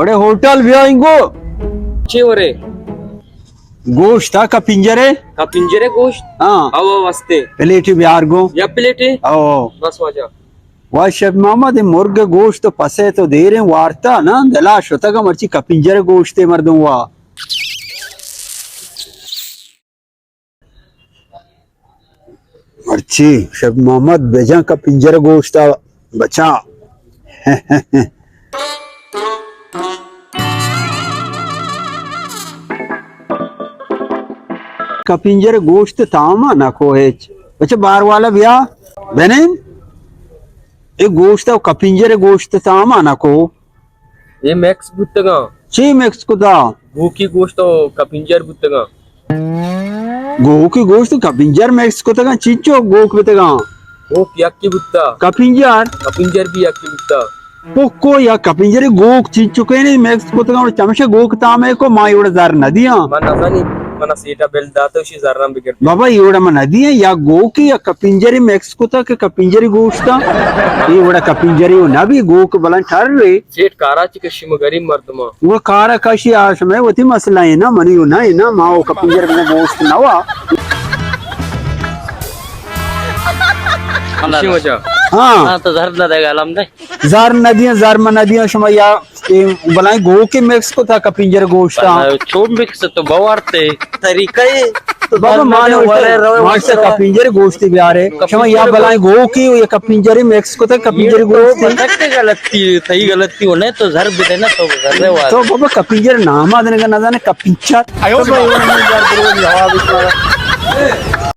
اڑے ہوٹل بیا انگو۔ چی ورے؟ گوشت ءَ کپنجرے۔ کپنجرے گوشت؟ ہاں۔ او واسطے۔ پلیٹے بیار گو۔ یا پلیٹے؟ او۔ بس واجہ۔ واہ شپ محمد، اے مرگ گوشت تو پسے تو دیریں وارتا نا، دلا شتگا مرچی کپنجر گوشتے مردم وا۔ مرچی شپ محمد بجان کپنجر گوشتا بچا۔ کپنجر گوشت تاما نہ کو ہچ۔ بچہ بار والا بیا۔ بنین۔ اے گوشت و کپنجر گوشت تاما نہ کو۔ اے مکس بوتگاں۔ چی مکس کتا؟ گوکی گوشت و کپنجر بوتگاں۔ گوکی گوشت و کپنجر مکس کتگاں، چنچو گوک بتگاں؟ گوک یکی بوتا۔ کپنجر؟ کپنجر بھی یکی بوتا۔ پکو یا کپنجری گوک چنچکے نے مکس کتگاں، اور چمشے گوک تامے کو ما ایوڑا زر ندیاں۔ من نزانی، من سیٹا بل داتا، اسی زران بگر۔ بابا ایوڑا من ندیاں، یا گوکی یا کپنجری مکس کتا کہ کپنجری گوشتا۔ ایوڑا کپنجری و نبی گوک بلان ٹر رے۔ سیٹ کارا چی کشی، ما غریب مردماں۔ وہ کارا کشی آ شمئے وتی مسئلہ ہے نا، منی و نہ ہے نا، ما و کپنجر گوشت نوا۔ کشی وجہ۔ ہاں۔ ہاں، تو زر نہ دے گا، الم دے۔ زر نہ دیاں، زر من نہ دیاں، شما یا اے بلائیں گوکے مکس کتا کپنجر گوشتا۔ چو مکس تو بوارتے۔ طریقہ ہے۔ تو بابا زر نہ مانے دے، ورے روے ماشتا وسرا۔ کپنجر گوشتے بیارے۔ شما یا کپنجر بلائیں گوکے و یا کپنجر مکس کتا کپنجر یہ تو گوشتے۔ بتک غلطی، صحیح غلطی ہونے تو زر بدے نا تو زر وارے۔ تو بابا کپنجر نام آدنے کا نہ جانے کپنجر۔ آیو تو بابا، جواب